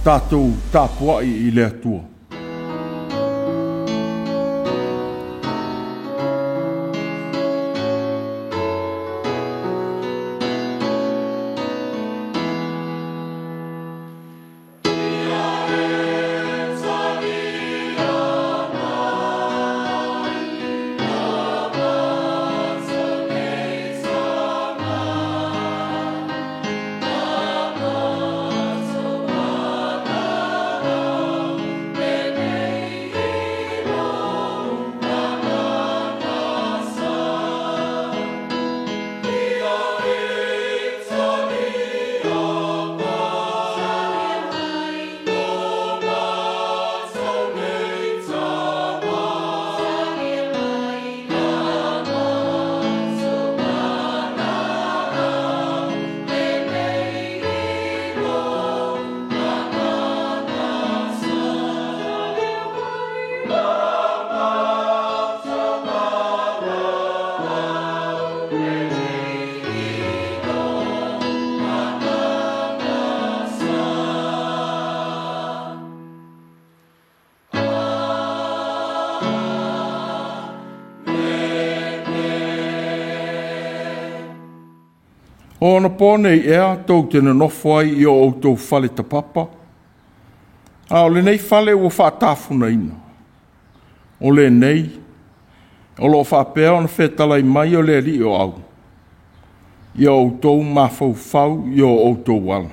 Tatou tapuai i le Atua. O onapo nei ea tou te nonofo ai i o outou fale tapapa, a o lenei fale ua faatafunaina? O lenei, o lo o faapea ona fetalai mai o le Alii o Au, ia outou mafaufau i o outou ala.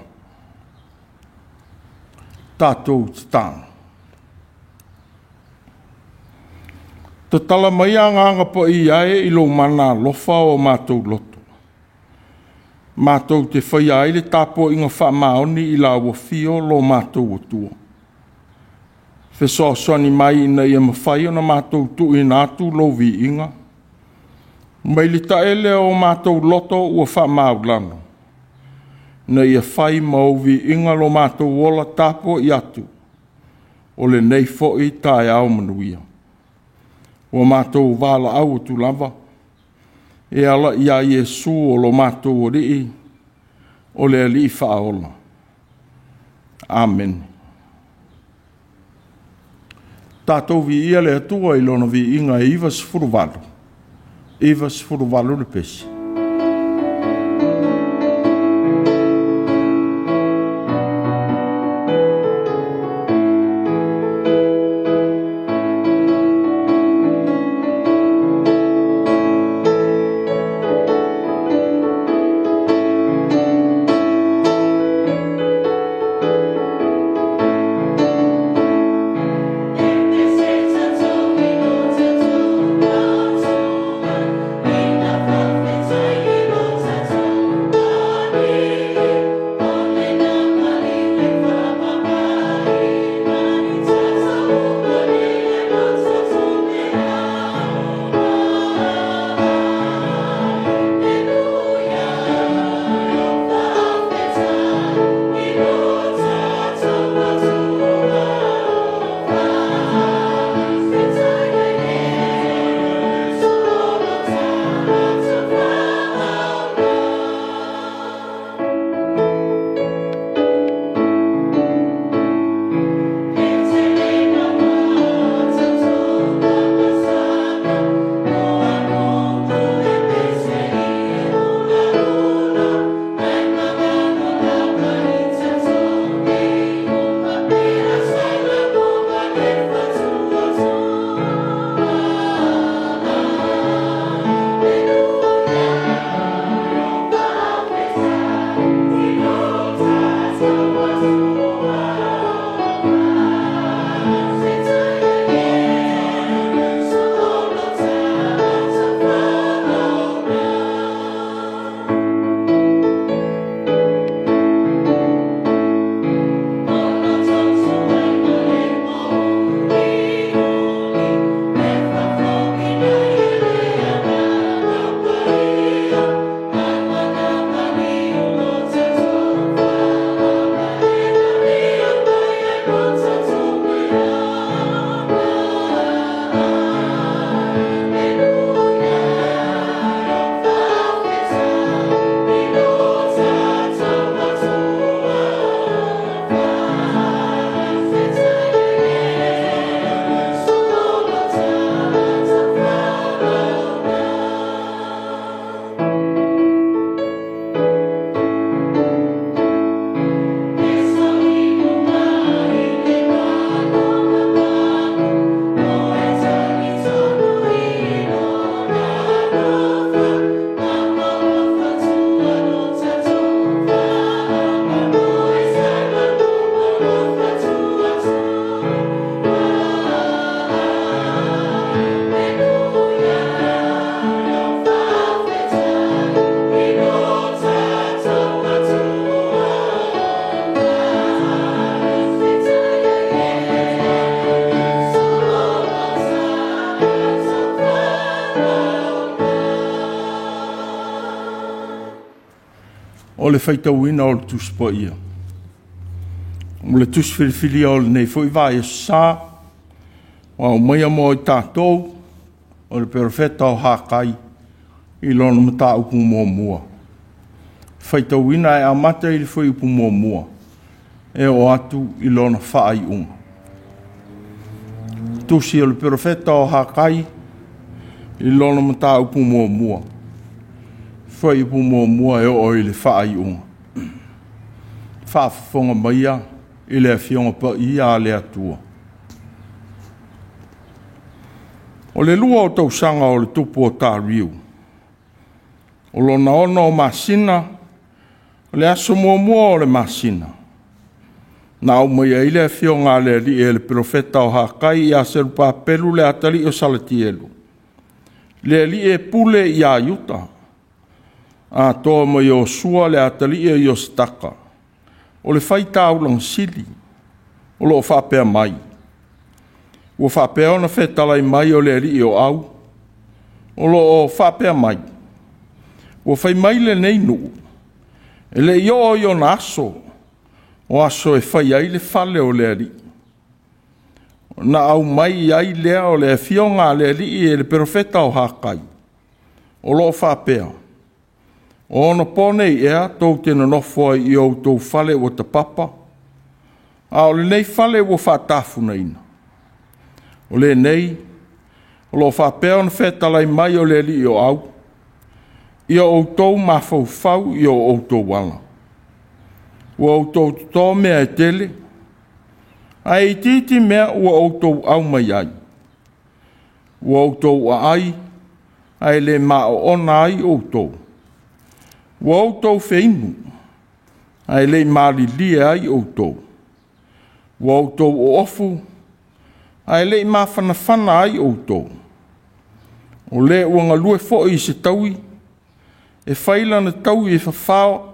Tatou tatalo. Tatala mai agaga paia e i lou mana alofa o matou loto, matou te faia ai le tapuaiga faamaoni i lau afio lo matou Atua. Fesoasoani mai ina ia mafai ona matou tuuina atu lou viiga, mai le taele o matou loto ua faamaulalo, ina ia fai ma ou viiga lo matou ola tapuai atu o lenei foi taeao manuia. Ua matou valaau atu lava e ala ia Iesu o lo matou Alii, o le Alii Faaola. Amene. Tatou viia le Atua i Lona viiga e 98, 98 le pesi. Thank you. o le faitauina o le Tusi Paia. O le tusi filifilia o lenei foi vaiaso sa, ua aumaia mo i tatou o le Perofeta o Hakai i lona mataupu muamua. Faitauina e amata i le fuaiupu 1 e oo atu i lona faaiuga. Tusi o le Perofeta o Hakai i lona mataupu muamua, fuaiupu 1 e oo i le faaiuga. Faafofoga maia i le Afioga Paia a le Atua. O le 2 o tausaga o le tupu o Tariu, o lona 6 masina, o le aso muamua o le masina, na aumaia ai le afioga a le Alii e le perofeta o Hakai ia Serupapelu le atalii o Salatielu, le alii e pule ia Iuta, atoa ma Iosua le atalii o Iosetaka, o le faitaulaga sili, o lo o faapea mai, ua faapea ona fetalai mai o le Alii o au, o lo o faapea mai, ua fai mai lenei nuu, e le i oo i ona aso, o aso e fai ai le fale o le Alii. Na aumai ai lea o le afioga a le Alii e le perofeta o Hakai, o lo o faapea, o ono po nei ea tou te nonofo ai i o outou fale ua tapapa, a o lenei fale ua faatafunaina. O lenei, o lo o faapea ona fetalai mai o le Alii o au, ia outou mafaufau i o outou ala. Ua outou toto mea e tele, ae itiiti mea ua outou aumai ai. Ua outou aai, ae le maoona ai outou. Ua outou feinu, ae le i malilie ai outou. Ua outou oofu, ae le i mafanafana ai outou. O le ua galue foi i se taui, e fai lana taui e fafao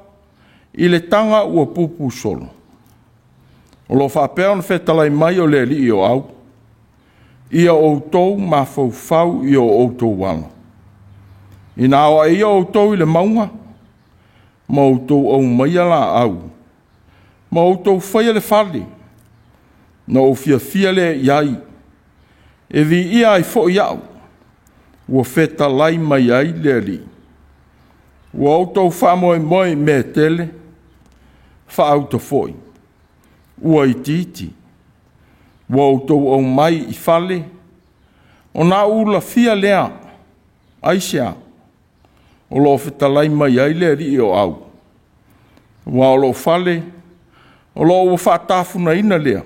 i le taga ua pupusolo. O lo o faapea ona fetalai mai o le Alii o au, ia outou mafaufau i o outou ala. Ina aoai ia outou i le mauga, ma outou aumaia laau, ma outou faia le fale, na ou fiafia lea i ai, e viia ai foi au, ua fetalai mai ai le Alii. Ua outou faamoemoe i mea e tele, faauta foi, ua itiiti. Ua outou aumai i fale, ona ou ulafia lea, aisea? O lo o fetalai mai ai le Alii o au. Aua o lou fale, o lo o ua faatafunaina lea,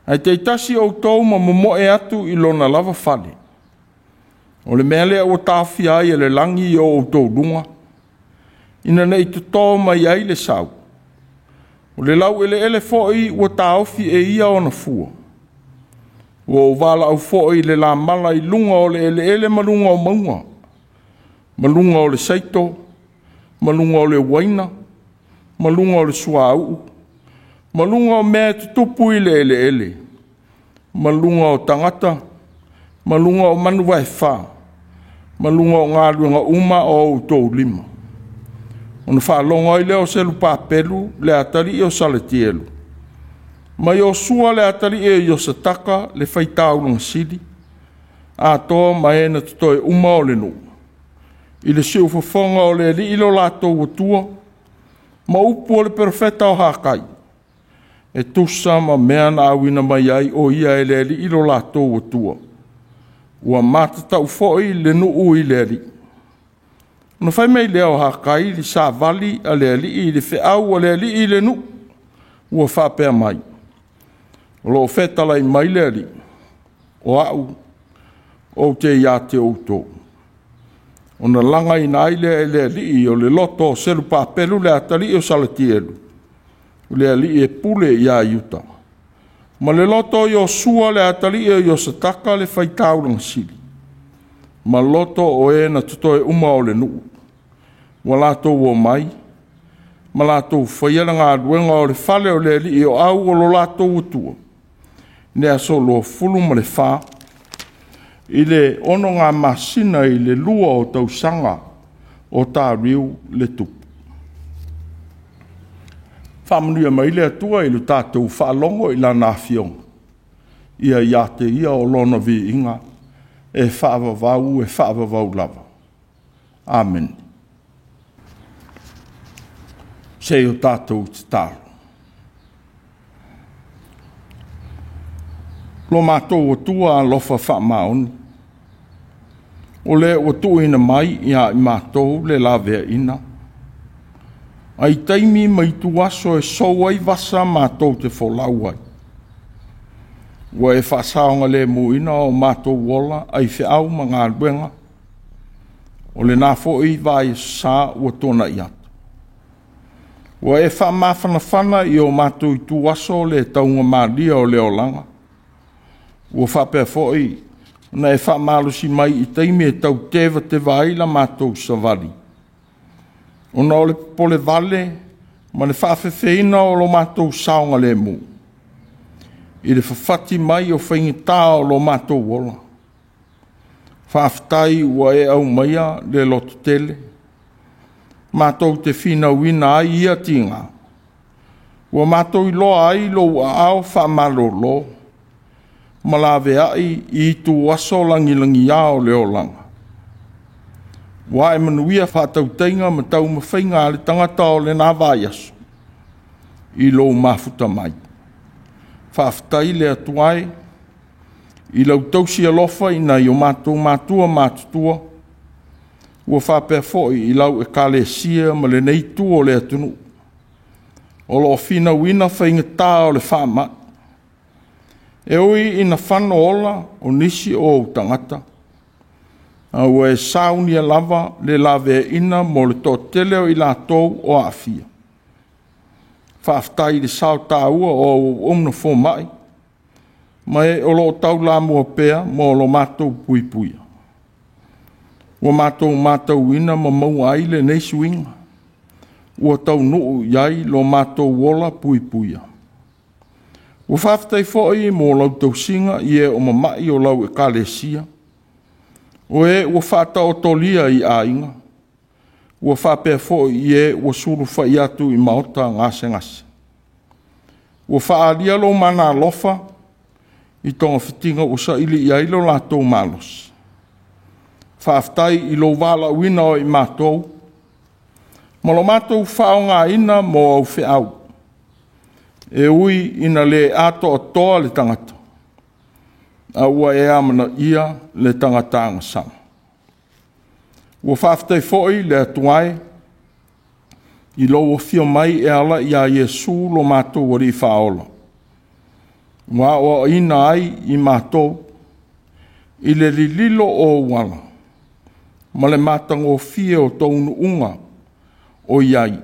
ae taitasi outou ma momoe atu i lona lava fale. O le mea lea ua taofia ai e le lagi i o outou luga, ina ne i toto mai ai le sau. O le laueleele foi ua taofi e ia ona fua. Ua ou valaau foi i le lamala i luga o le eleele ma luga o mauga, ma luga o le saito, ma luga o le uaina, ma luga o le suauu, ma luga o mea e tutupu i le eleele, ma luga o tagata, ma luga o manu vaefa, ma luga o galuega uma o outou lima. Ona faalogo ai lea o Serupapelu le atalii o Salatielu, ma Iosua le atalii o Iosetaka le faitaulaga sili, atoa ma e na totoe uma o le nuu, i le siufofoga o le Alii lo latou Atua, ma upu o le perofeta o Hakai, e tusa ma mea na auina mai ai o ia e le Alii lo latou Atua. Ua matatau foi le nuu i le Alii. Ona fai mai lea o Hakai i le savali a le Alii i le feau a le Alii i le nuu, ua faapea mai, o lo o fetalai mai le Alii, o au, ou te ia te outou. Ona lagaina ai lea e le Alii o le loto o Serupapelu le atalii o Salatielu, le alii e pule ia Iuta, ma le loto o Iosua le atalii o Iosetaka le faitaulaga sili, ma loto o e na totoe uma o le nuu, ua latou omai ma latou faia le galuega o le fale o le Alii o au o lo latou Atua, i le aso 24 i le 6 masina i le 2 o tausaga o Tariu le tupu. Faamanuia mai le Atua i le tatou faalogo i Lana Afioga, ia ia te Ia o Lona viiga e faavavau e faavavau lava. Amene. Se i o tatou tatalo. Lo matou Atua alofa faamaoni, o lea ua tuuina mai ia i matou le laveaiina, ai taimi ma ituaso e sou ai vasa matou te folau ai. Ua e faasaogalemuina o matou ola ai feau ma galuega, o lena foi vaiaso sa ua tuanai atu. Ua e faamafanafana i o matou ituaso le taugamalia o le olaga, ua faapea foi ona e faamalosi mai i taimi e tau tevateva ai la matou savali, ona o le popolevale ma le faafefeina o lo matou saogalemu, i le fafati mai o faigata o lo matou ola. Faafetai ua e aumaia le lototele, matou te finauina ai ia tiga, ua matou iloa ai lou aao faamalolo, ma laveai i ituaso lagilagia o le olaga. Ua ae manuia faatautaiga ma taumafaiga a le tagata o lena vaiaso, i lou mafuta mai. Faafetai le Atua e, i lau tausi alofa i nai o matou matua matutua, ua faapea foi i lau Ekalesia ma lenei itu o le atunuu, o lo o finauina faigata o le faamai. E ui ina fano ola o nisi o ou tagata, a ua e saunia lava le laveaiina mo le toatele o i latou o aafia. Faafetai i le sao taua o au auauna fomai, ma e o lo o taulamua pea mo lo matou puipuia. Ua matou matauina ma maua ai lenei suiga, ua taunuu i ai lo matou ola puipuia. Ua faafetai foi mo lau tausiga i e o mamai o lau Ekalesia, o e ua faataotolia i aiga, ua faapea foi i e ua sulufai atu i maota gasegase. Ua faaalia lou mana alofa i togafitiga ua saili i ai lo latou malosi. Faafetai i lou valaauina o i matou, ma lo matou faaaogaina mo au feau, e ui ina le atoatoa le tagata, a ua e amanaia le tagata agasala. Ua faafetai foi le Atua e, i lou afio mai e ala ia Iesu lo matou Alii Faaola, ua aoaoina ai i matou i le lililo o ou ala ma le matagofie o taunuuga o i ai,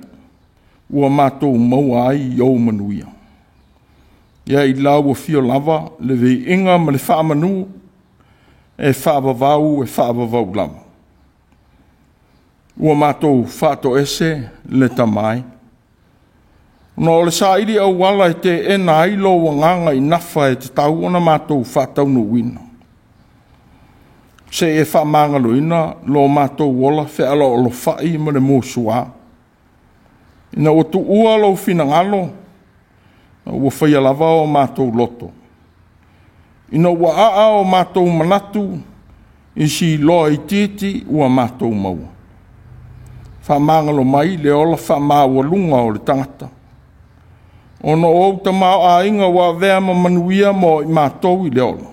ua matou maua ai i ou manuia. Ia i lau afio lava le viiga ma le faamanu e faavavau e faavavau lava. Ua matou faatoese le Tama e, ona o le saili auala e teena ai lou agaga i nafa e tatau ona matou faataunuuina. Se i e faamagaloina lo matou ola fealoalofai ma le musua. Ina ua tuua lou finagalo, ua faia lava o matou loto. Ina ua aa o matou manatu i siloa itiiti ua matou maua. Faamagalo mai le ola faamaualuga o le tagata, ona o ou tamaoaiga ua avea ma manuia mo i matou i le ola,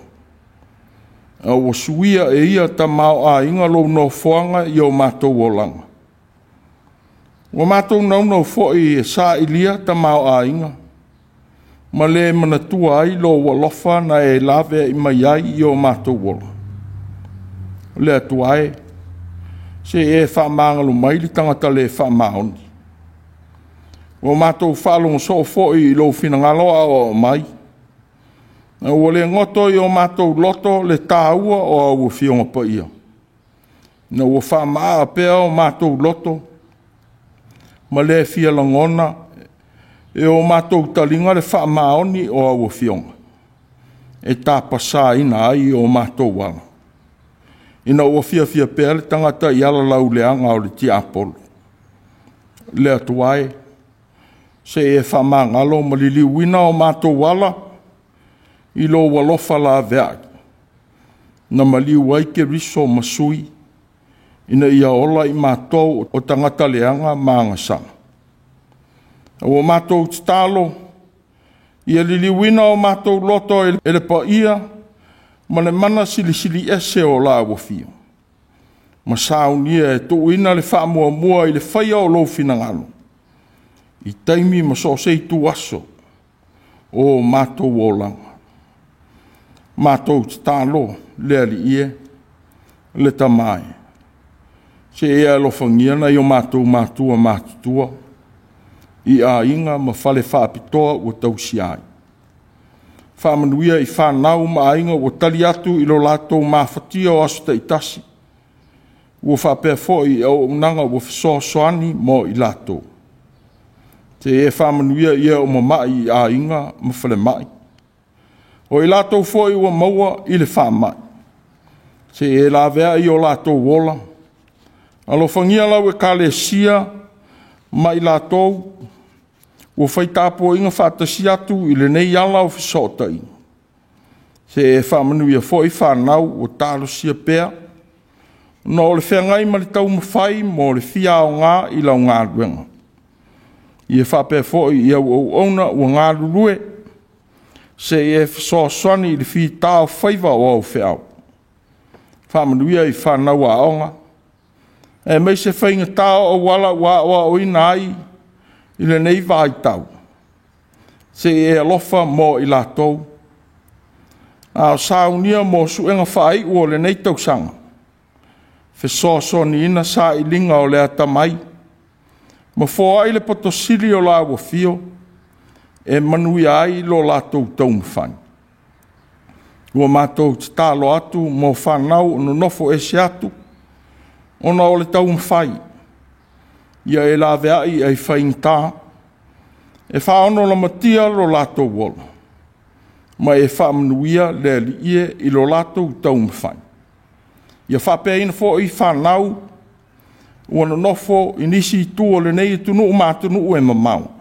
a ua suia e ia tamaoaiga lou nofoaga i o matou olaga. Ua matou naunau foi e sailia tamaoaiga, ma le manatua ai lou alofa na e laveai mai ai i o matou ola. Le Atua e, se i e faamagalo mai le tagata le faamaoni. Ua matou faalogo soo foi i lou finagalo aoao mai, a ua le goto i o matou loto le taua o au Afioga Paia, ina ua faamaa pea o matou loto ma le fia lagona e o matou taliga le faamaoni o au Afioga, e tapasaina ai o matou ala, ina ua fiafia pea le tagata i ala lauleaga o le tiapolo. Le Atua e, Se i e faamagalo ma liliuina o matou ala i lou alofa laveai, na maliu ai Keriso ma sui, ina ia ola i matou o tagata leaga ma agasala. Ua matou tatalo, ia liliuina o matou loto e le paia ma le mana silisili ese o lau afio, ma saunia e tuuina le faamuamua i le faia o lou finagalo, i taimi ma so o se ituaso o matou olaga. Matou tatalo le Alii e, le Tama e, se i e alofagia nai o matou matua matutua i aiga ma fale faapitoa ua tausia ai. Faamanuia i fanau ma aiga ua tali atu i lo latou mafatia o aso taitasi, ua faapea foi i auaunaga ua fesoasoani mo i latou. Se i e faamanuia i e ua mamai i aiga ma falemai, o i latou foi ua maua i le faamai, se i e laveai o latou ola. Alofagia lau Ekalesia ma i latou ua fai tapuaiga faatasi atu i lenei ala o fesootaiga. Se i e faamanuia foi fanau ua talosia pea ona o le feagai ma le taumafai mo le fia aoga i lau galuega. Ia faapea foi i au auauna ua galulue, se i e fesoasoani i le fita o faiva o au feau. Faamanuia i fanau aoga, aemaise faigata o auala ua aoaoina ai i lenei vaitau, se i e alofa mo i latou, a o saunia mo suega faaiu o lenei tausaga, fesoasoaniina sailiga o le atamai, ma foai le poto sili o lau afio, e manuia ai lo latou taumafai. Ua matou tatalo atu mo fanau o nonofo ese atu ona o le taumafai, ia e laveai ai faigata, e faaono lamatia lo latou ola, ma e faamanuia le Alii e i lo latou taumafai. Ia faapeaina foi fanau ua nonofo i nisi itu o lenei atunuu ma atunuu e mamao,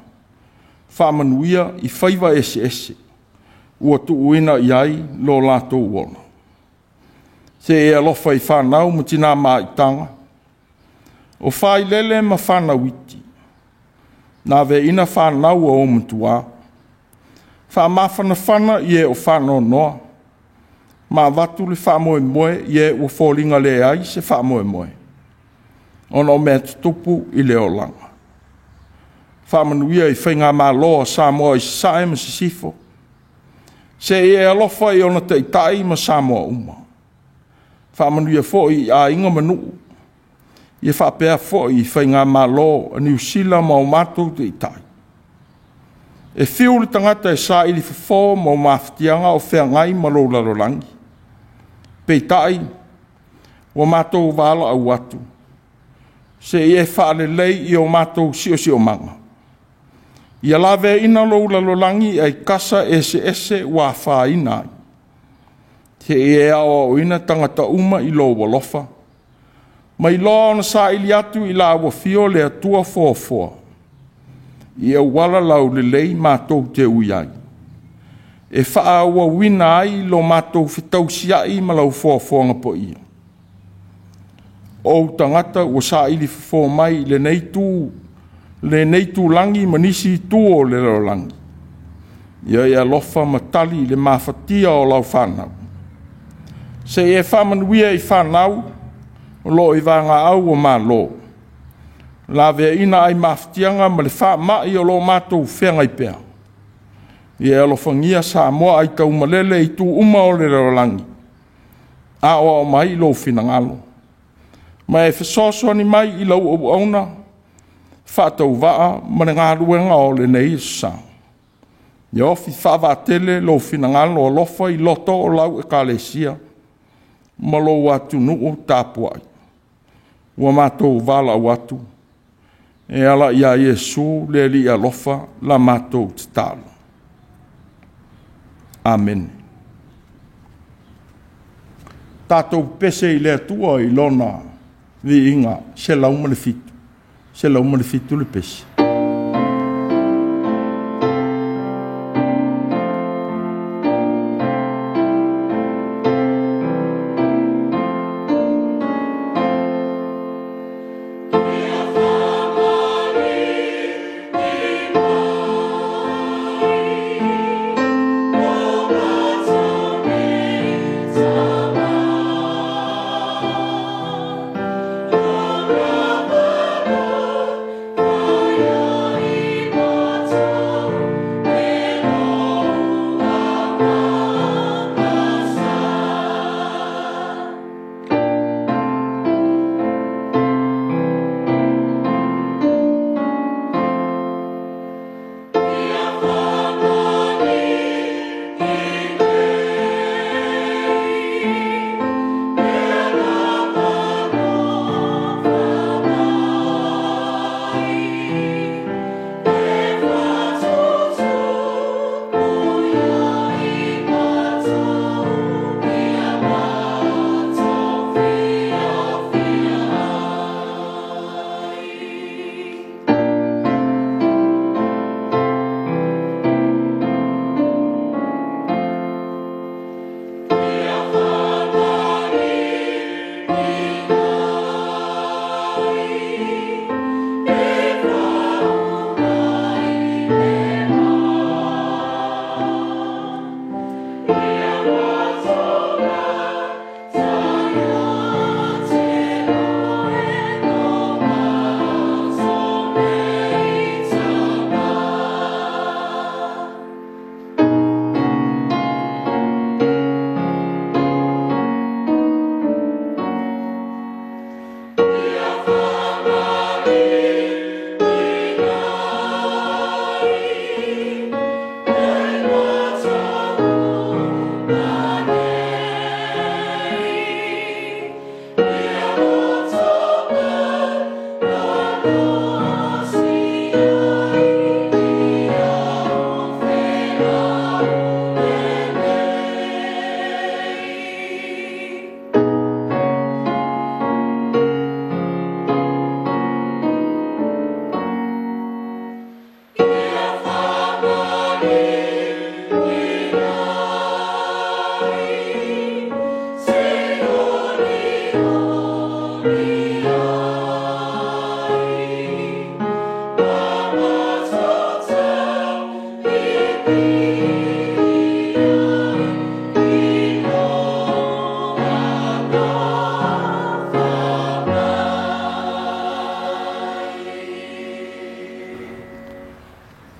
faamanuia i faiva eseese ua tuuina i ai lo latou ola. Se e alofa i fanau ma tina maitaga, o failele ma fanau iti, na aveaina fanau a o matua, faamafanafana i e o faanoanoa, ma avatu le faamoemoe i e ua foliga leai se faamoemoe, ona o mea tutupu i le olaga. Faamanuia i faigamalo a Samoa i Sasae ma Sisifo, se i e alofa i ona taitai ma Samoa uma. Faamanuia foi i aiga ma nuu, ia faapea foi i faigamalo a Niu Sila ma o matou taitai. E fiu le tagata e saili fofo ma o mafatiaga o feagai ma lou lalolagi, peitai, ua matou valaau atu, se i e faalelei i o matou siosiomaga, ia laveaina lou lalolagi ai kasa eseese ua afaina ai, se i e aoaoina tagata uma i lou alofa, ma iloa ona saili atu i lau afio le Atua foafoa, i auala laulelei matou te ui ai, e faaauauina ai lo matou fetausiai ma lau foafoaga paia. O ou tagata ua saili fofo mai i lenei tulagi ma nisi itu o le lalolagi, ia e alofa ma tali i le mafatia o lau fanau. Se i e faamanuia i fanau o lo o i vagaau o Malo, laveaina ai mafatiaga ma le faamai o lo o matou feagai pea. Ia e alofagia Samoa ai taumalele i itu uma o le lalolagi, aoao mai lou finagalo, ma e fesoasoani mai i lau auauna faatauvaa ma le galuega o lenei aso sa. Ia ofi faavaatele lou finagalo alofa i loto o lau ekalesia ma lou atunuu tapuai. Ua matou valaau atu e ala ia Iesu le Alii alofa la matou tatalo. Amene. Tatou pese i le Atua i lona viiga 107, 107 le pese.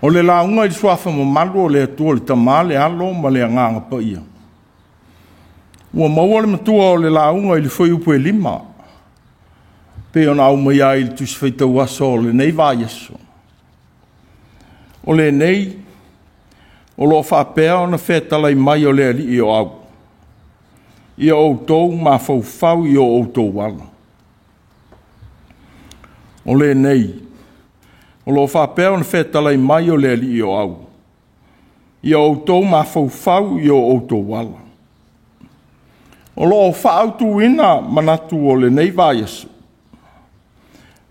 O le lauga i le suafa mamalu o le Atua le Tama, le Alo ma le Agaga Paia. Ua maua le matua o le lauga i le fuaiupu e 5, pei ona aumaia ai i le Tusi Faitau Aso o lenei vaiaso. O lenei, o lo o faapea ona fetalai mai o le Alii o Au, ia outou mafaufau i o outou ala. O lenei, o lo o faapea ona fetalai mai o le Alii o Au, ia outou mafaufau i o outou ala. O lo o faaautuina manatu o lenei vaiaso,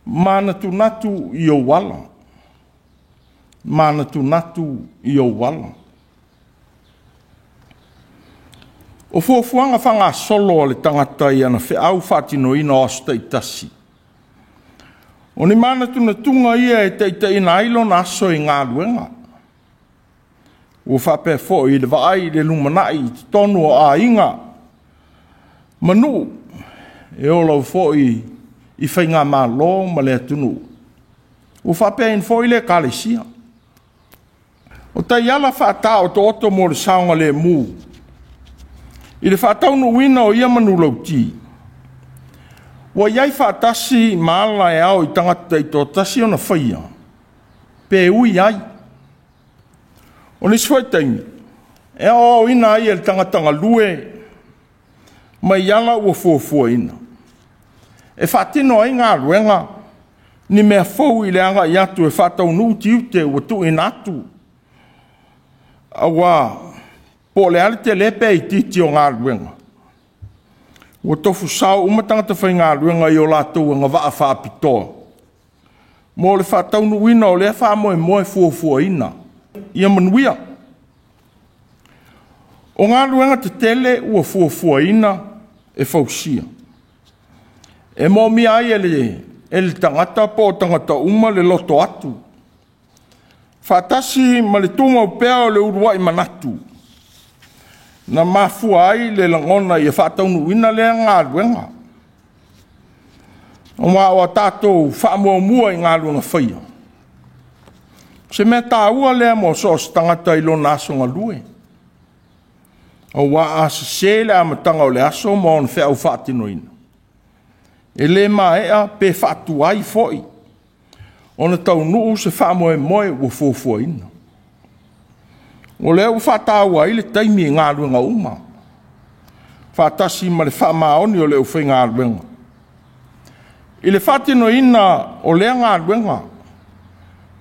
manatunatu i ou ala, manatunatu i ou ala. O fuafuaga faagasolo a le tagata i ana feau faatinoina o aso taitasi, o ni manatunatuga ia e taitaiina ai lona aso i galuega. Ua faapea foi i le vaai i le lumanai i totonu o aiga ma nuu, e oo foi i faigamalo ma le atunuu. Ua faapea foi le Ekalesia. O taiala faataotooto mo le saogalemu i le faataunuuina o ia manulauti, ua i ai faatasi ma ala e ao i tagata taitoatasi ona faia, pe ui ai. O nisi foi taimi, e aoaoina ai e le tagata galue mai ala ua fuafuaina, e faatino ai galuega ni mea fou i le agai atu e faataunuu tiute ua tuuina atu, aua po o le a le tele pe itiiti o galuega, ua tofu sao uma tagata faigaluega i o latou agavaa faapitoa mo le faataunuuina o lea faamoemoe fuafuaina. Ia manuia. O galuega tetele ua fuafuaina e fausia, e moomia ai e le tagata po o tagata uma le loto atu, faatasi ma le tumau pea o le uluai manatu, na mafua ai le lagona ia faataunuuina lea galuega. Aua o a tatou faamuamua i galuega faia, o se mea taua lea mo so o se tagata i lona aso galue. Aua a sese le amataga o le aso ma ona feau faatinoina, e le maea pe faatuai foi ona taunuu se faamoemoe ua fuafuaina. O lea ua faataua ai le taimi i galuega uma, faatasi ma le faamaoni o le aufaigaluega i le faatinoina o lea galuega,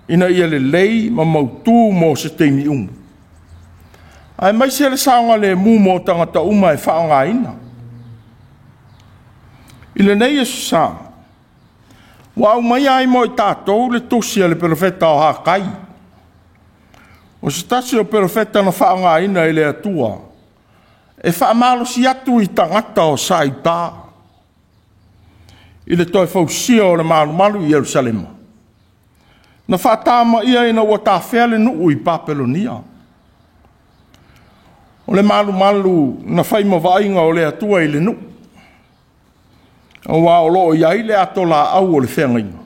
ina ia lelei ma mautu mo se taimi umi, aemaise le saogalemu mo tagata uma e faaaogaina. I lenei Aso Sa, ua aumaia ai mo i tatou le tusi a le perofeta o Hakai, o se tasi o perofeta na faaaogaina e le Atua e faamalosi atu i tagata o sa i uta i le toe fausia o le malumalu i Yerusalema, na faatamaia ina ua tafea le nuu i Papelonia. O le malumalu na fai ma vaaiga o le Atua i le nuu, aua o lo o i ai le atolaau o le feagaiga.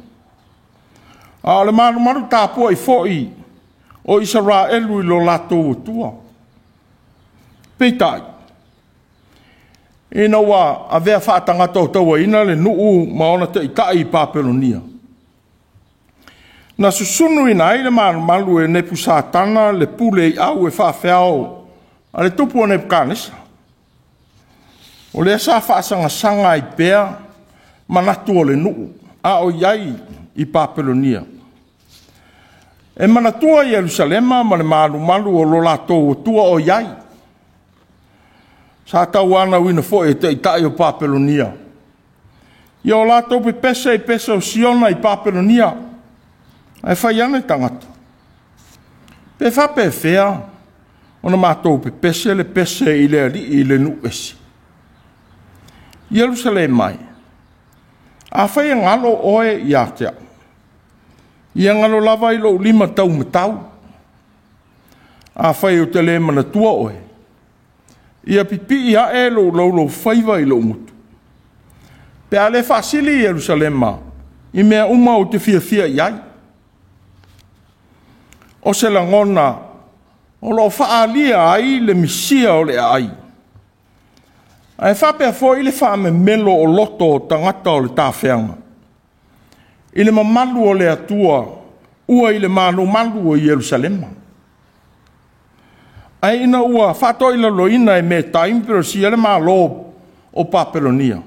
A o le malumalu tapuai foi o Isaraelu i lo latou Atua. Peitai, ina ua avea faatagata o tauaina le nuu ma ona taitai i Papelonia, na susunuina ai le malumalu e Nepusatana le pule i au e faafeao a le tupu o Nepukanesa. O lea sa faasagasaga ai pea manatu o le nuu a o i ai i Papelonia. E manatua Ierusalema ma le malumalu o lo latou Atua o i ai. Sa tauanauina foi e taitai o Papelonia ia o latou pepese i pese o Siona i Papelonia, ae fai ane tagata, pe faapefea ona matou pepese le pese i le Alii i le nuu ese. Ierusalema e, afai e galo oe ia te au, ia galo lava i lou lima taumatau. Afai ou te le manatua oe, ia pipii ae lou laulaufaiva i lou gutu. Pe a le faasili Ierusalema i mea uma ou te fiafia i ai. O se lagona o lo o faaalia ai le misia o le aai, ae faapea foi le faamemelo o loto o tagata o le tafeaga i le mamalu o le Atua ua i le malumalu o Ierusalema. Ae ina ua faatoilaloina e Metai ma Peresia le Malo o Papelonia,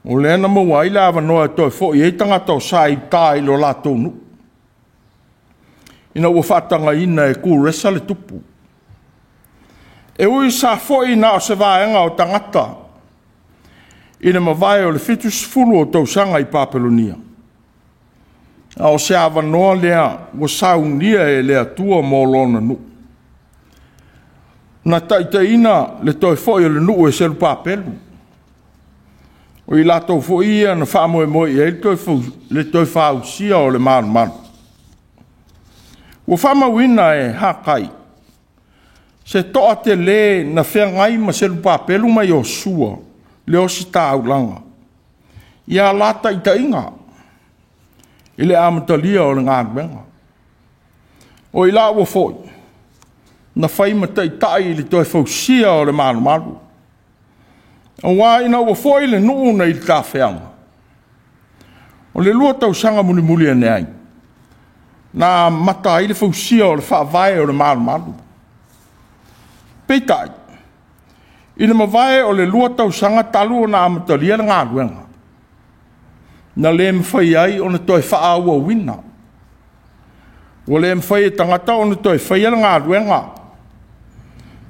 o lea na maua ai le avanoa e toe foi ai tagata o sa i uta i lo latou nuu, ina ua faatagaina e Kuresa le tupu. E ui sa foi na o se vaega o tagata i le mavae o le 70 o tausaga i Papelonia, a o se avanoa lea ua saunia e le Atua mo lona nuu. Na taitaiina le toe foi o le nuu e Serupapelu, o i latou foi ia na faamoemoe i ai le toe fausia o le malumalu. Ua faamauina e Hakai se toatele na feagai ma Serupapelu ma Iosua le ositaulaga ia la taitaiga i le amatalia o le galuega. O i laua foi na fai ma taitai i le toe fausia o le malumalu, aua ina ua foi le nuu nai le tafeaga, o le 2 tausaga mulimuli ane ai, na amata ai le fausia o le faavae o le malumalu. Peitai, i le mavae o le 2 tausaga talu ona amatalia le galuega, na le mafai ai ona toe faaauauina. Ua le mafai e tagata ona toe faia le galuega,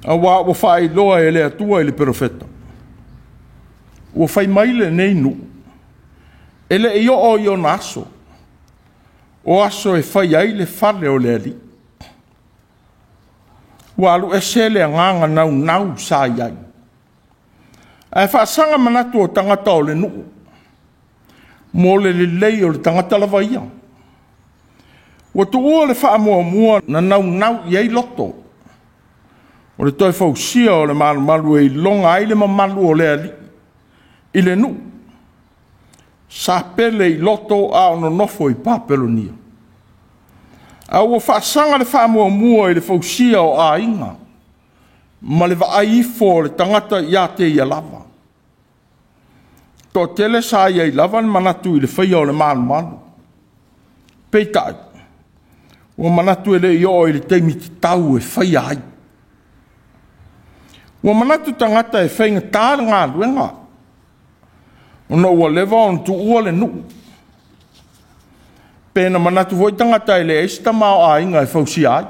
aua ua faailoa e le Atua i le perofeta, ua fai mai lenei nuu, e le i oo i ona aso, o aso e fai ai le fale o le Alii. Ua alu ese le agaga naunau sa i ai, ae faasaga manatu o tagata o le nuu mo le lelei o le tagata lava ia. Ua tuua le faamuamua na naunau i ai loto, o le toe fausia o le malumalu e iloga ai le mamalu o le Alii i le nuu. Sa pele i loto a o nonofo i Papelonia. A ua faasaga le faamuamua i le fausia o aiga ma le vaai ifo o le tagata ia te ia lava. Toatele sa i ai lava le manatu i le faia o le malumalu. Peitai, ua manatu e le i oo i le taimi tatau e faia ai. Ua manatu tagata e faigata le galuega, ona ua leva ona tuua le nuu. Pe na manatu foi tagata e leai se tamaoaiga e fausia ai,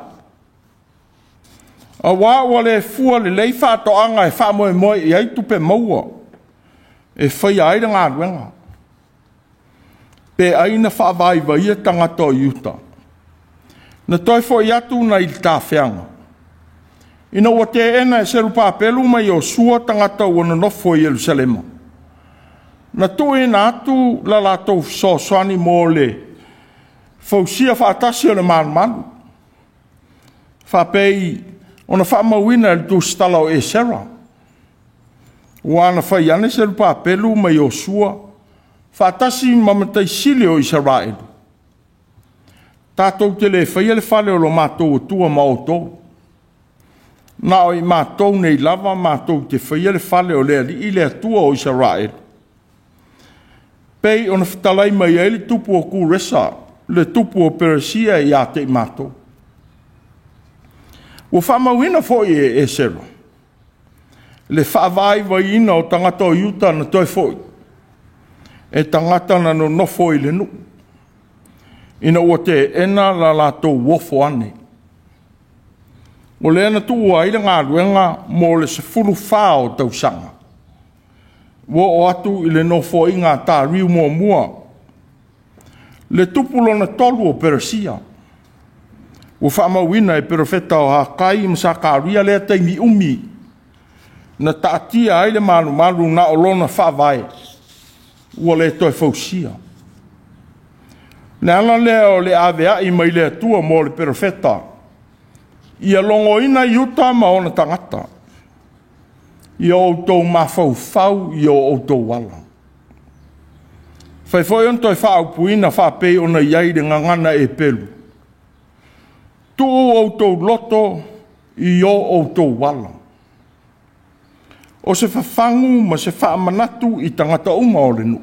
aua ua le fua lelei faatoaga e faamoemoe i ai tupe maua e faia ai le galuega. Pe ai na faavaivaia tagata o Iuta, na toe foi atu nai le tafeaga, ina ua teena e Serupapelu ma Iosua tagata ua nonofo i Ierusalema, na tuuina atu la latou fesoasoani mo le fausia faatasi o le malumalu, faapei ona faamauina e le tusitala o Esera, ua na fai ane Serupapelu ma Iosua faatasi ma mataisili o Isaraelu, tatou te le faia le fale o lo matou Atua ma outou, na o i matou nei lava matou te faia le fale o le Alii le Atua o Isaraelu, pei ona fetalai mai ai le tupu o Kuresa, le tupu o Peresia ia te i matou. Ua faamauina foi e Esera le faavaivaiina o tagata o Iuta na toe foi, e tagata na nonofo i le nuu, ina ua teena la latou ofo ane. O lea na tuua ai le galuega mo le 14 o tausaga, ua oo atu i le nofoaiga a Tariu muamua, le tupu lona 3 o Peresia. Ua faamauina e perofeta o Hakai ma Sakaria lea taimi umi na taatia ai le malumalu na o lona faavae ua le toe fausia. Le ala lea o le aveai mai le Atua mo le perofeta, ia logoina Iuta ma ona tagata, ia outou mafaufau i o outou ala. Fai foi ona toe faaupuina faapei ona i ai le gagana Eperu. Tuu outou loto i o outou ala. O se fafagu ma se faamanatu i tagata uma o le nuu,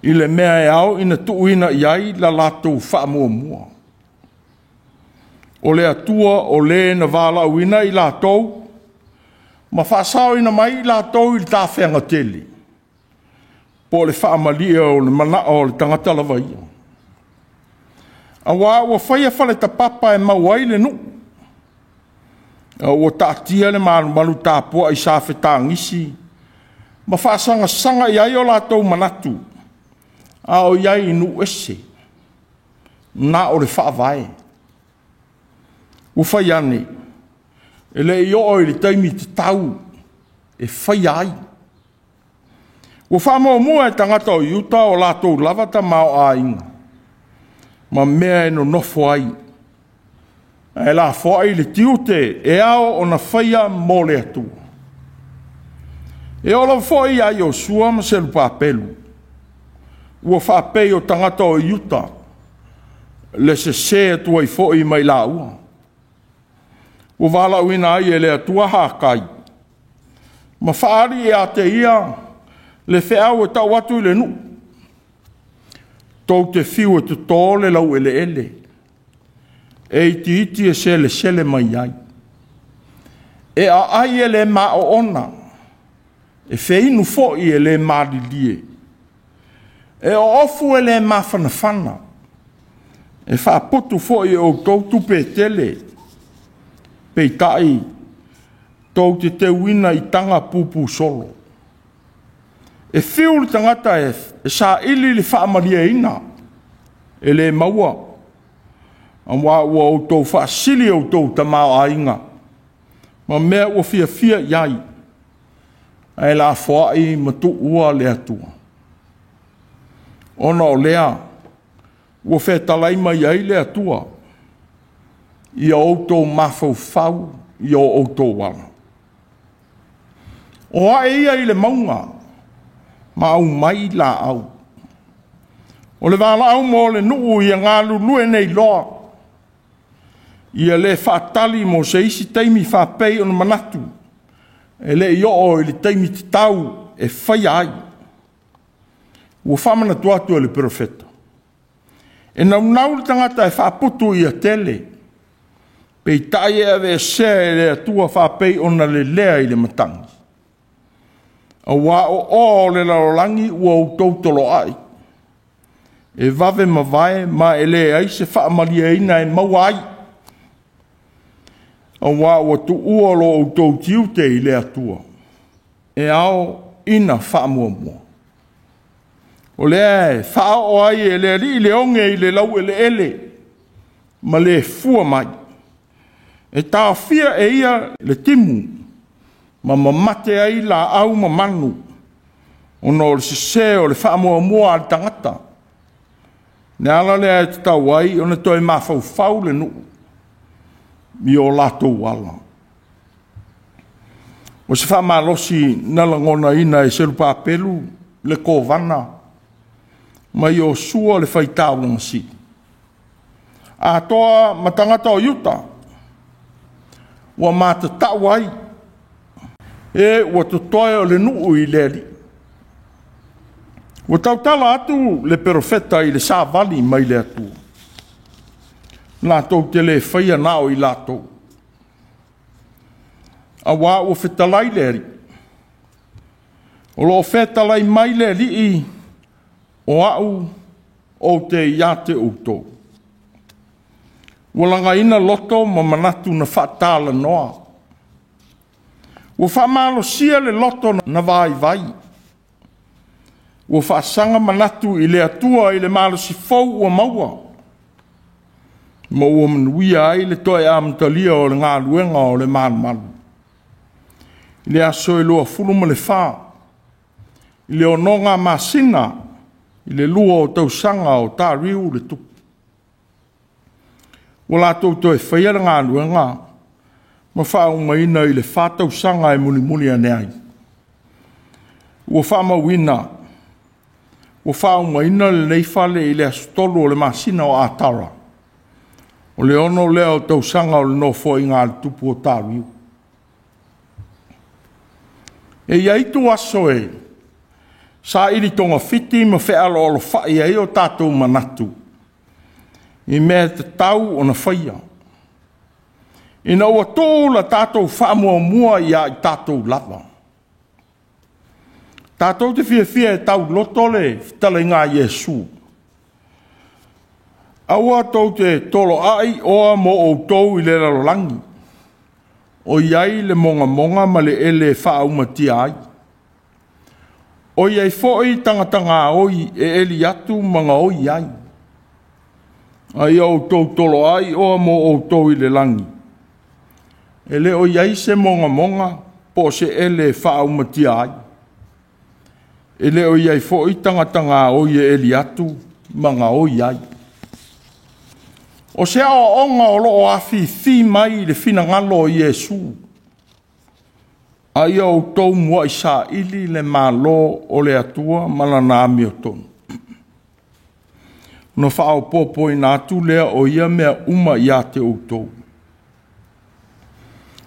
i le mea e ao ina tuuina i ai la latou faamuamua. O le Atua o le na valaauina i latou ma faasaoina mai i latou i le tafeaga tele, po o le faamalie o le manao o le tagata lava ia. Aua ua faia faletapapa e mau ai le nuu, a ua taatia le malumalu tapuai sa fetagisi ma faasagasaga i ai o latou manatu, a o i ai i nuu ese, na o le faavae. Ua fai ane, e le i oo i le taimi tatau e faia ai. Ua faamuamua e tagata o Iuta o latou lava tamaoaiga ma mea e nonofo ai, ae lafoai le tiute e ao ona faia mo le Atua. E oo lava foi ia Iosua ma Selupapelu, ua faapei o tagata o Iuta le sese atu ai foi ma i laua. Ua valaauina ai e le Atua Hakai, ma faaali ia te ia le feau e tau atu i le nuu. Tou te fiu e toto le laueleele, e itiiti e selesele mai ai. E aai e le maoona, e feinu foi e le malilie. E oofu e le mafanafana, e faaputu foi e outou tupe e tele. Peitai, tou te teuina i taga pupusolo. E fiu le tagata e saili le faamalieina, e le maua, aua ua outou faasili outou tamaoaiga ma mea ua fiafia i ai, ae lafoai ma tuua le Atua. Ona o lea, ua fetalai mai ai le Atua, ia outou mafaufau i o outou ala. O ae ia i le mauga, ma aumai laau. O le valaau mo le nuu ia galulue nei loa, ia le faatali mo se isi taimi faapei ona manatu, e le i oo i le taimi tatau e faia ai. Ua faamanatu atu e le perofeta, e naunau le tagata e faaputu ia tele, peitai e aveesea e le Atua faapei ona lelea i le matagi. Aua o oa o le lalolagi ua outou toloai, e vave mavae ma e leai se faamalieina e maua ai. Aua ua tuua lo outou tiute i le Atua, e ao ina faamuamua. O lea e faaoo ai e le Alii le oge i le laueleele ma le fua mai. E taofia e ia le timu ma mamate ai laau ma manu, ona o le sese o le faamuamua a le tagata. Le ala lea e tatau ai ona toe mafaufau le nuu i o latou ala. O se faamalosi na lagonaina e Selupapelu le kovana ma Iosua le faitaulaga sili, atoa ma tagata o Iuta, ua matatau ai e ua totoe o le nuu i le Alii. Ua tautala atu le perofeta i le savali mai le Atua, latou te le faia na o i latou. Aua ua fetalai le Alii, o loo fetalai mai le Alii, o au ou te ia te outou. Ua lagaina loto ma manatu na faatalanoa. Ua faamalosia le loto na vaivai. Ua faasaga manatu i le Atua i le malosi fou ua maua, ma ua manuia ai le toe amatalia o le galuega o le malumalu. I le aso e 24, i le 6 masina, i le 2 o tausaga o Tariu le tupu. Ua latou toe faia le galuega ma faaumaina i le 4 tausaga e mulimuli ane ai. Ua faamauina, ua faaumaina lenei fale i le aso 3 o le masina o Atara, O le 6 lea o tausaga o le nofoaiga a le tupu o Tariu. E i ai tuaso e saili togafiti ma fealoalofai ai o tatou manatu i mea tatau ona faia, ina ua tuu la tatou faamuamua ia i tatou lava. Tatou te fiafia e tauloto le fetalaiga a Iesu, aua tou te toloai oa mo outou i le lalolagi, o i ai le mogamoga ma le ele e faaumatia ai. O i ai foi tagatagaoi e eli atu ma gaoi ai. A ia outou toloai oa mo outou i le lagi, e le o i ai se mogamoga po o se ele e faaumatia ai. E le o i ai foi tagatagaoi e eli atu ma gaoi ai. O se aoaoga o lo o afifi mai i le finagalo o Iesu, a ia outou muai saili le Malo o le Atua ma lana amiotonu, ona faaopoopoina atu lea o ia mea uma ia te outou.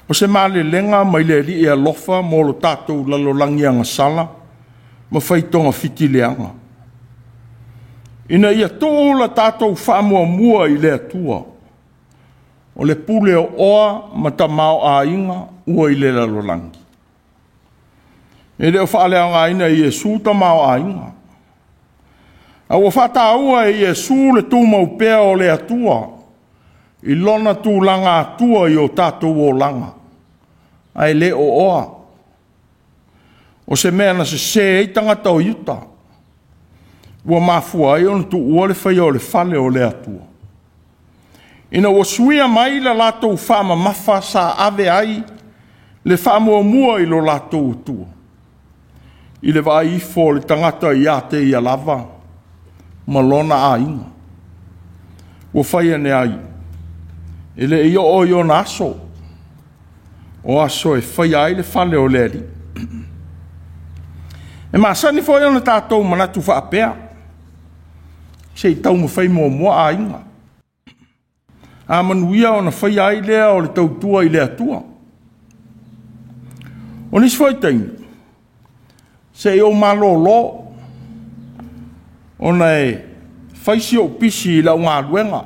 O se malelega mai le Alii alofa mo lo tatou lalolagi agasala ma faitogafiti leaga, ina ia tuu la tatou faamuamua i le Atua, o le pule o oa ma tamaoaiga ua i le lalolagi. E le o faaleaogaina e Iesu tamaoaiga, a ua faataua e Iesu le tumau pea o le Atua i lona tulaga atua i o tatou olaga, ae le o oa. O se mea na sese ai tagata o Iuta, ua mafua ai ona tuua le faia o le fale o le Atua, ina ua suia mai le latou faamamafa sa ave ai le faamuamua i lo latou Atua, i le vaai ifo o le tagata ia te ia lava ma lona aiga. Ua fai ane ai, e le i oo i ona aso, o aso e faia ai le fale o le Alii. E masani foi ona tatou manatu faapea, se i taumafai muamua aiga, a manuia ona faia ai lea o le tautua i le Atua. O nisi foi taimi, se i ou malolo, ona e fai si ou pisi i lau galuega,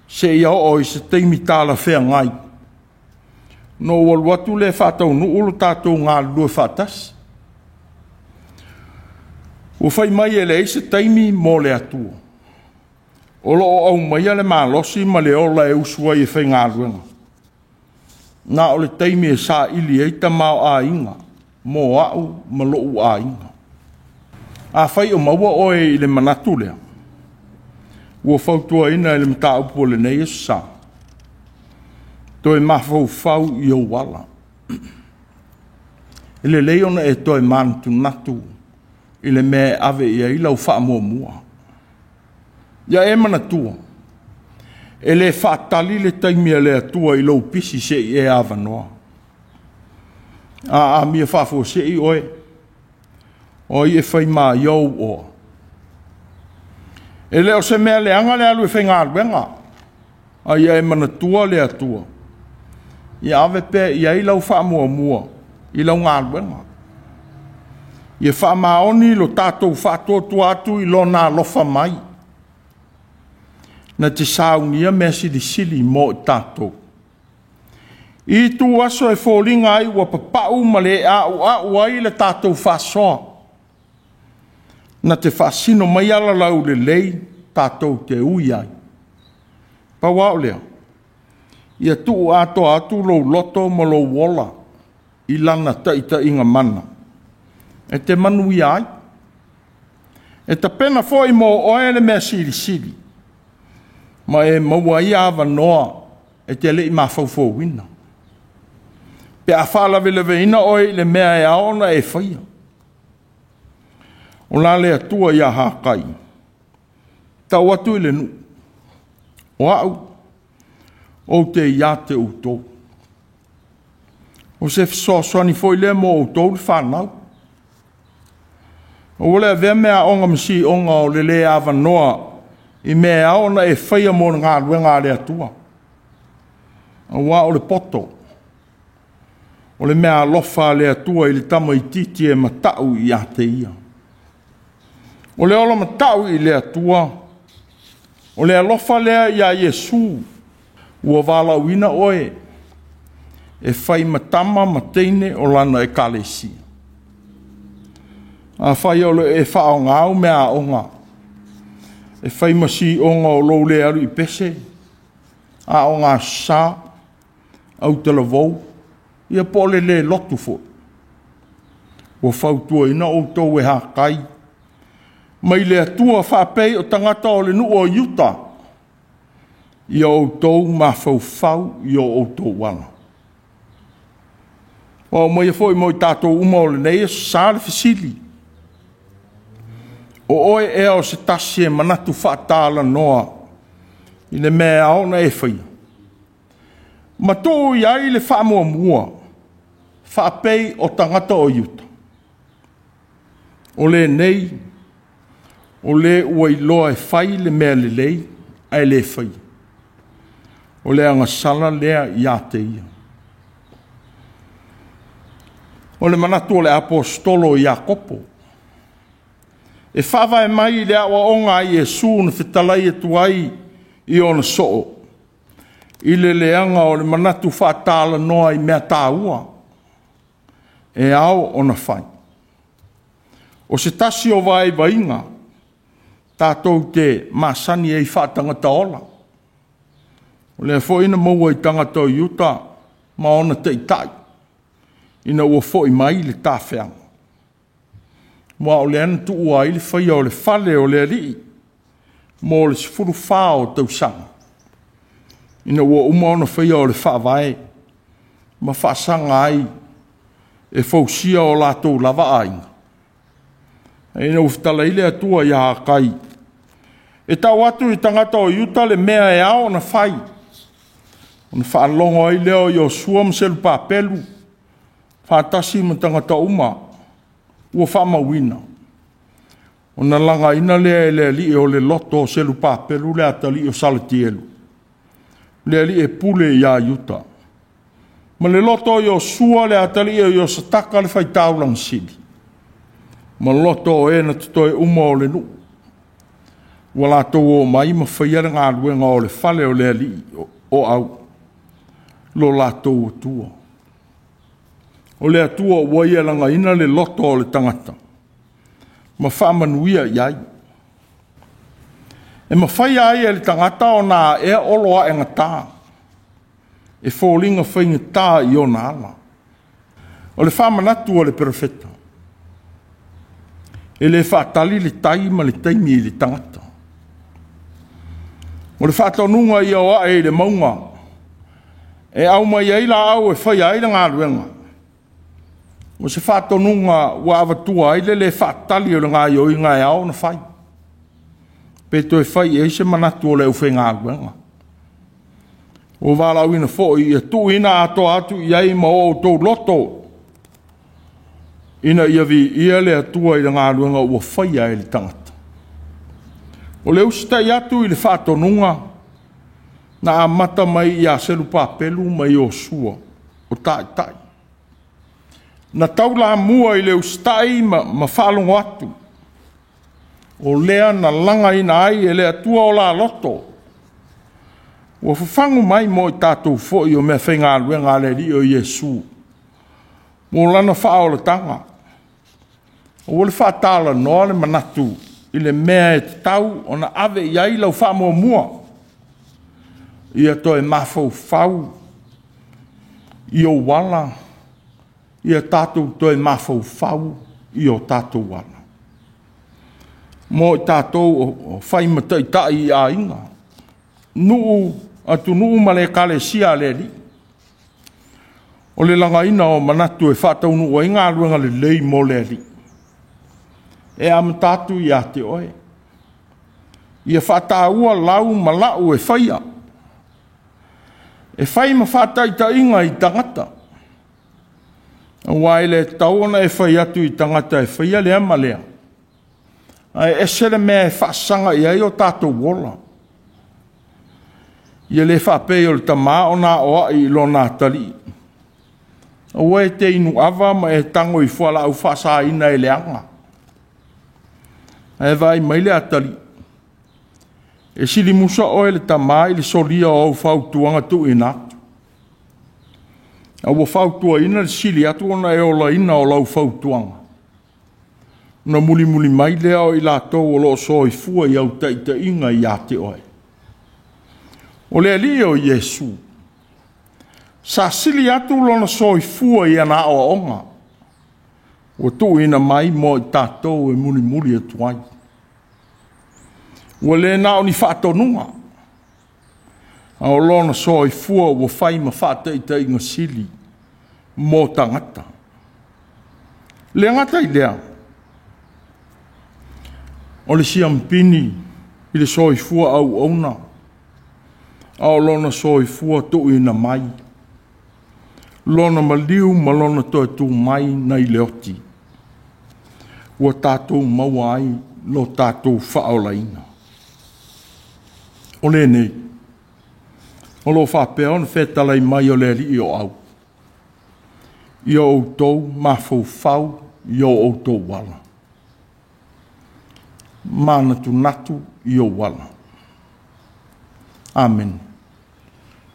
seia oo i se taimi talafeagai, ona ou alu atu lea e faataunuu le tatou galulue faatasi. Ua fai mai e leai se taimi mo le Atua, o lo o aumaia le malosi ma le ola e usu ai e faigaluega. Na o le taimi e saili ai tamaoaiga mo au ma lou aiga. Afai o maua oe i le manatu lea, ua fautuaina i le mataupu o lenei aso sa, toe mafaufau i ou ala. E lelei ona e toe manatunatu i le mea e ave i ai lau faamuamua. Ia e manatua, e le faatali le taimi a le Atua i lou pisi se i e avanoa. A amia faafuasei oe, o ai e fai ma ia ou oa. E le o se mea leaga le alu e faigaluega, a ia e manatua le Atua, ia ave pea i ai lau faamuamua i lau galuega. Ia faamaoni lo tatou faatuatua atu i lona alofa mai, na te saunia mea silisili mo i tatou. I itu aso e foliga ai ua papau ma le auau ai le tatou faasoa, na te faasino mai ala laulelei tatou te ui ai. Pau lava o lea, ia tuu atoa atu lou loto ma lou ola i lana taitaiga mana, e te manuia ai. E tapena foi mo oe le mea silisili, ma e maua ai avanoa e te le i mafaufauina, pe a faalavelaveina oe i le mea e ao ona e faia. O la le Atua ia Hakai, tau atu i le nuu, o au, ou te ia te outou. O se fesoasoani foi lea mo outou le whanau. O le avea mea aoga ma si onga o le le avanoa I mea e ao ona e faia mo le galuega a le Atua. Auā o le poto, o le mea alofa a le Atua i le tamaitiiti e mata'u ia te Ia. O le ola mata'u i le Atua, o le alofa lea ia Iesu ua valaauina oe e fai ma tama ma teine o lana ekalesia. Afai o lo o e faaaoga au meaaoga e fai ma si'oga o lou le alu i pese, aoga aso Sa, autalavou, ia po o le le lotu foi, ua fautuaina outou e Hakai mai le Atua faapei o tagata o le nuu o Iuta, ia outou mafaufau i o outou ala. Ua aumaia foi mo i tatou uma o lenei aso Sa le fesili, o oe ea o se tasi e manatu faatalanoa i le mea e ao ona e faia, ma tuu i ai le faamuamua faapei o tagata o Iuta? O lenei, o le ua iloa e fai le mea lelei ae le faia, o le agasala lea ia te ia. O le manatu o le Aposetolo o Iakopo, e faavae mai i le aoaoga a Iesu na fetalai atu ai i ona soo, i le leaga o le manatu faatalanoa i mea taua e ao ona fai. O se tasi o vaivaiga tatou te masani ai faatagata ola, o lea foi na maua i tagata o Iuta ma ona taitai ina ua foi mai le tafeaga, aua o lea na tuua ai le faia o le fale o le Alii mo le 14 o tausaga, ina ua uma ona faia o le faavae ma faasaga ai e fausia o latou lava aiga. Ina ua fetalai le Atua ia Hakai e tau atu i tagata o Iuta le mea e ao ona fai, ona faalogo ai lea o Iosua ma Selupapelu faatasi ma tagata uma ua faamauina, ona lagaina lea e le Alii o le loto o Selupapelu le atalii o Salatielu, le alii e pule ia Iuta, ma le loto o Iosua le atalii o Iosataka le faitaulaga sili, ma loto o e na totoe uma o le nuu, ua latou omai ma faia le galuega o le fale o le Alii o au, lo latou Atua. O le Atua ua ia lagaina le loto o le tagata ma faamanuia i ai. E mafai ai e le tagata ona aea olo aegata, e foliga faigata i ona ala. O le faamanatu a le perofeta, e le faatali le tai ma le taimi i le tagata. O le faatonuga ia o ae i le mauga, e aumai ai laau e faia ai le galuega, o se faatonuga ua avatua ai le le faatali o le gaioiga e ao ona fai, pe toe fai i ai se manatu o le aufaigaluega. Ua valaauina foi ia tuuina atoa atu i ai ma o outou loto, ina ia viia le Atua i le galuega ua faia e le tagata. O le usitai atu i le faatonuga na amata mai ia Selupapelu ma Iosua o taitai, na taulamua i le usitai ma faalogo atu, o lea na lagaina ai e le Atua o la loto, ua fafagu mai mo i tatou foi o mea faigaluega a le Alii o Iesu, mo lana faaolataga. Aua le faatalanoa le manatu i le mea e tatau ona ave i ai lau faamuamua, ia toe mafaufau i ou ala, ia tatou toe mafaufau i o tatou ala. Mo i tatou o fai ma taitai i aiga, nuu, atunuu ma le ekalesia a le Alii. O le lagaina o manatu e faataunuu ai galuega lelei mo le Alii, e amata atu ia te oe. Ia faataua lau ma lau e faia, e fai ma faataitaiga i tagata, aua e le tatau ona e fai atu i tagata e faia lea ma lea, Ae ese le mea e faasaga i ai o tatou ola. Ia le faapei o le tama ona aoai i lona atalii, aua e te inu ava ma e tago i fualaau faasaina e leaga. Ae vaai mai le atalii, e silimusa oe le tama i le solia o au fautuaga tuuina atu. A ua fautuaina le sili atu ona e olaina o lau fautuaga, ona mulimuli mai lea o i latou o lo o soifua i au taitaiga ia te oe. O le Alii o Iesu, sa sili atu lona soifua i ana aoaoga ua tuuina mai mo i tatou e mulimuli atu ai. Ua le na o ni faatonuga, a o lona soifua ua fai ma faataitaiga sili mo tagata. Le gata i lea, o le siamupini i le soifua auauna, a o lona soifua tuuina mai, lona maliu ma lona toe tu mai nai le oti, ua tatou maua ai lo tatou faaolaina. O lenei, o lo o faapea ona fetalai mai o le Alii o Au, ia outou mafaufau i o outou ala, manatunatu i ou ala. Amene.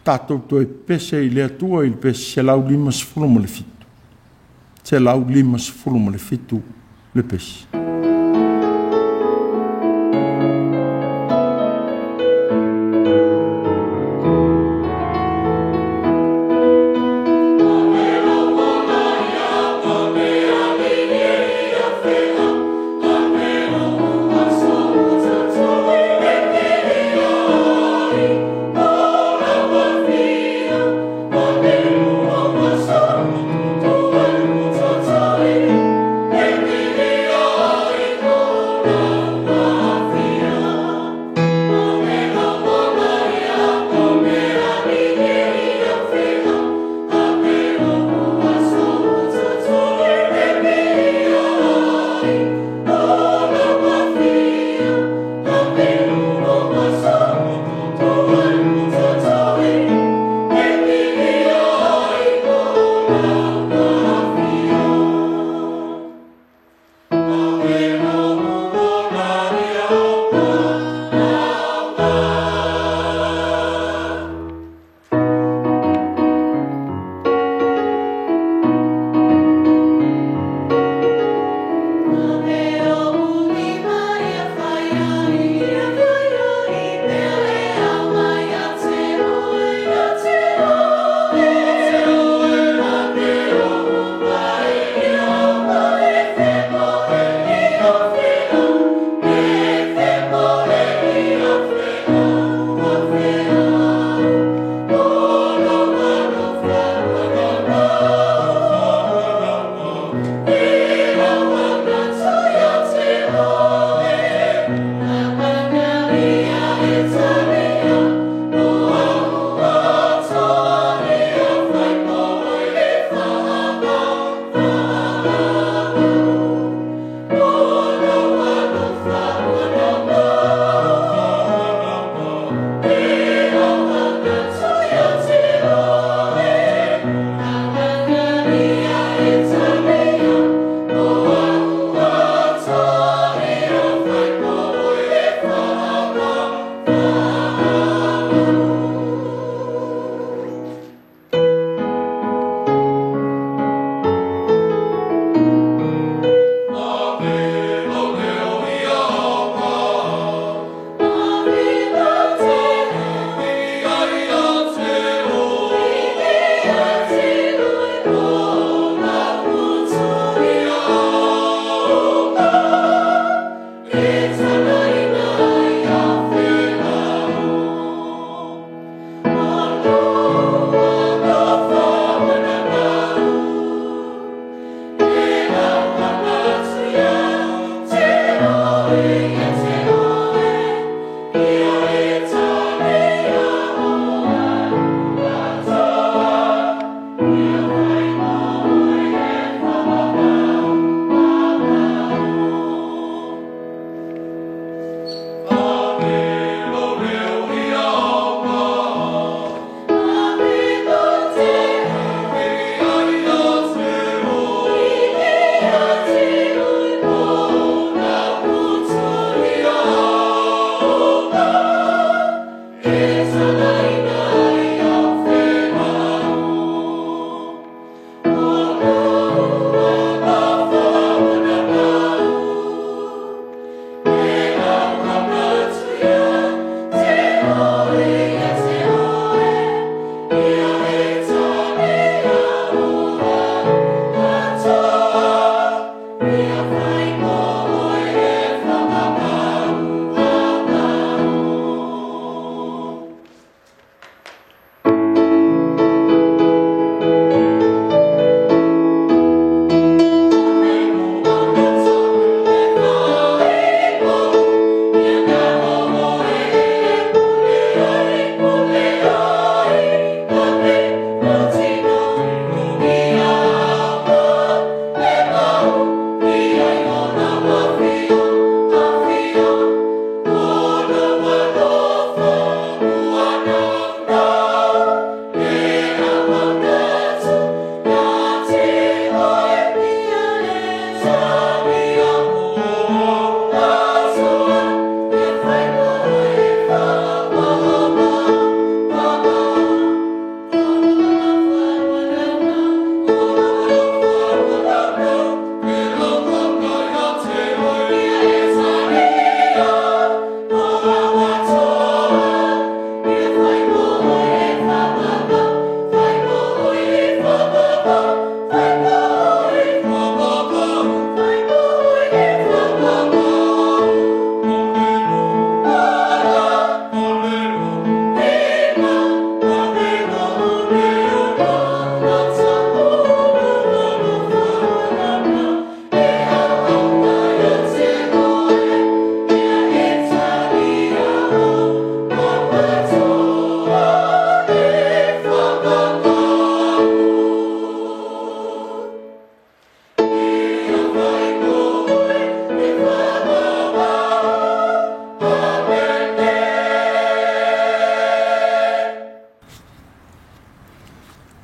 Tatou toe pese i le Atua i le pese 157, 157 le pese.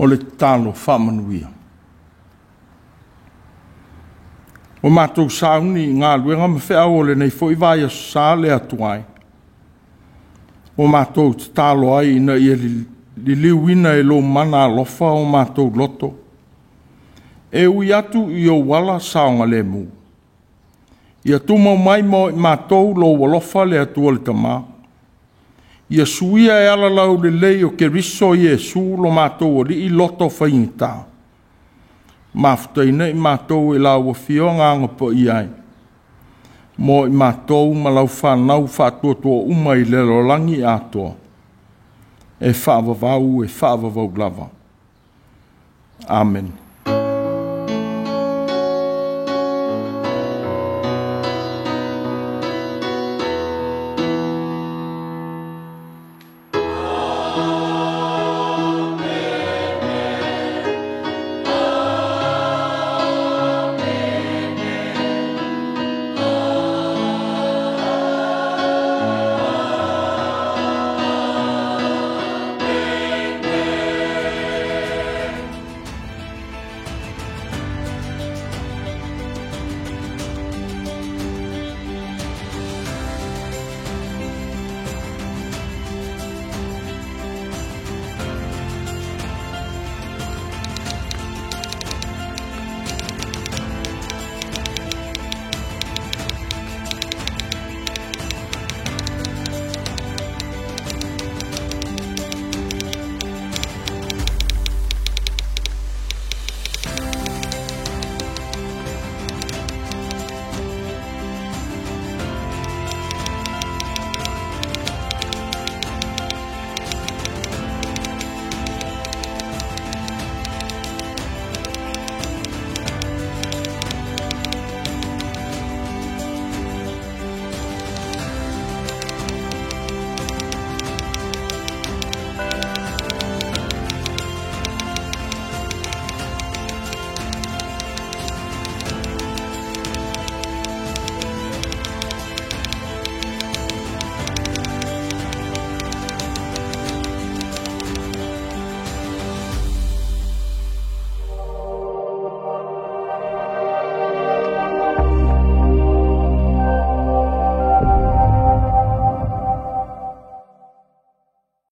O le tatalo faamanuia. Ua matou sauni i galuega ma feau o lenei foi vaiaso sa le Atua e. Ua matou tatalo ai ina ia liliuina e lou mana alofa o matou loto, e ui atu i ou ala saogalemu. Ia tumau mai mo i matou lou alofa le Atua le Tama. Ia suia e ala laulelei o Keriso Iesu lo matou Alii loto faigata, mafutaina i matou e lau Afioga agapaia ai, mo i matou ma lau fanau faatuatua uma i le lalolagi atoa, e faavavau e faavavau lava. Amene.